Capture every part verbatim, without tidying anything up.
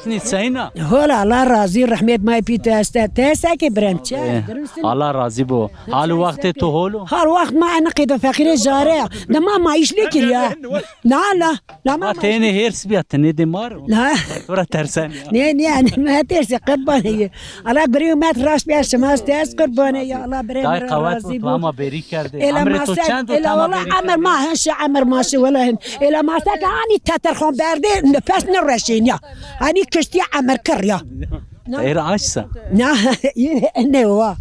Nî seyna? Hola, Allah razî, rehmet may pî tu este. Te se ke birem çi? Eh, Allah razî bo. Hal û wextê to hol o? Hal wext ma ene qeyde feqîrê jare. De ma ma îş nêkirî ya. Na, na. Na ma ma. Tenê hêrs bîya, tenê de mar o. Na. To ra tersen ya. Nê, nê, nê, ma tersê qurbanê yi. Allah gurî umet raşt bîya, şima tez qurbanê ya. Allah birem ra razî bo. Ama berî kerdê. Emrê to çend o, ela wala emir ma hin şi, emir ma şi wala hin. Ela ma se ke hanî teterxan berdê, nefes nêreşên ya. Hanî kiştî emir kir ya. Êr aşsa. Na, ne wa.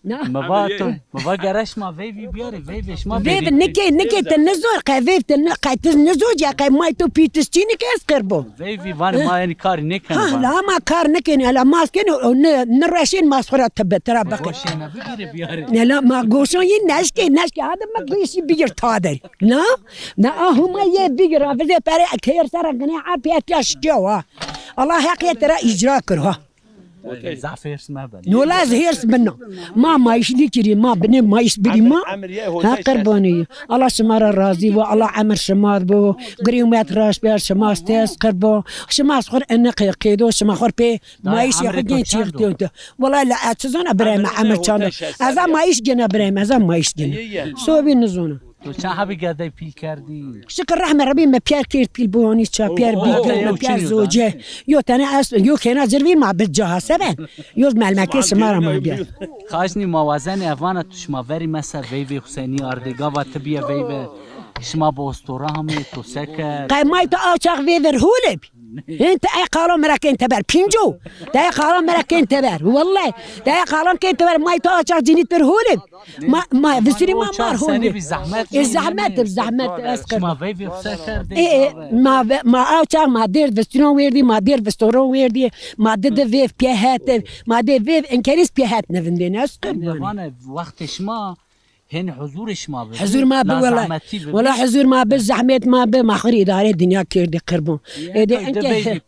Na. Mi va to, mi va gere şima veyvî biyarê, veyvê şima berî. Veyv nike, nike ti nizor, qey veyv ti ni, qey ti nizor ya, qey may to pî ti çî nike ez qir bo. Veyvî vanê ma yanî karî nêkenê. Ha, la ma kar nêkenê, la mas kenê, o ne, ne reşên mas xora tebe, tera bakın. Goşê ne bigirê biyarê. Ne la ma goşon yî neşke, neşke, hadi ma goşî bigir tader. Na? Na, a huma yê bigir, a vizê pere, keyr sera gine, a piyat ya şikiya wa. Allah heqê tera icra kir ha. Zaf hêrs mebe. Nola ez hêrs bina. Ma mayîş nêkirî, ma binê mayîş birî ma. Ha, qirbanê yi. Allah şima ra razî bo, Allah emir şima bo. Gurî umet raşt bîya, şima tez qirbo. Şima xor ene qê-, qeydo, şima xor pê mayîş ya xo genç yixtîyo. Wala la ez çi zona birayê mi emir çand o. Ez a mayîş gena birayê mi, ez a mayîş gena. Sobî nizona. To çend hebî gedey pîl kerdî? Şikir rehmê Rebbî, mi pîyer kerd pîl bo, hanî ça pîyer bî, mi pîyer zoce. Yo tene ez, yo kêna cirvî ma bi caha seben. Yo melmekê şima ra ma bîya. Xaç nî ma wazenê evana tu şima verî mesela veyvê Husenî ardê, gava ti bîye veyve. Şima bi ostora hamê, to se kerd? Qey may to aw çax veyver hole bî. Hên ti ey qala mi ra kên teber. Pînco. Ti ey qala mi ra kên teber. Wellay. Ti ey qala mi kên teber. May to aw çax cinît bir hole bî. Ma, ma, vistirî ma mar hol. E, zehmet, zehmet, ez qir. Şima veyvê se kerdê? E, e, ma ve-, ma aw çax ma dêr vistirîyon werdî, ma dêr vistoron werdî, ma di di vêv pîye het, ma dê vêv enkerîz pîye het nevindên, ez qir. Vana wextê şima hên huzurê şima bi. Huzur ma bi wela. Wela huzur ma bi, zehmet ma bi, ma xir îdare dinya kerdî qir bo. E de enke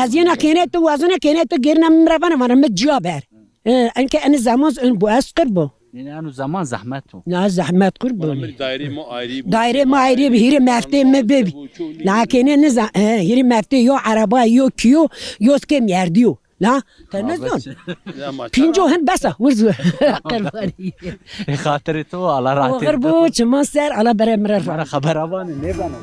ez yena kêne tu wazine kêne tu gerine mi ra vana vana mi ciya ber. E, enke eni zaman ön bu ez qir bo. Nê, eno zaman zehmet o. Na zehmet qurbanî. Daîrê ma ayrî bî. Daîrê ma ayrî bî, hîrê meftê mi bibî. Lakîne niza-, e, hîrê meftê yo ereba, yo kîyo, yo ske merdîyo. La, te nizon. Pînco hin besa, wurz. Qirbanî. E, xatirê to, Allah rahat. Oxir bu, çiman ser, Allah bere mire. Mara xebera vanê, nêbeno.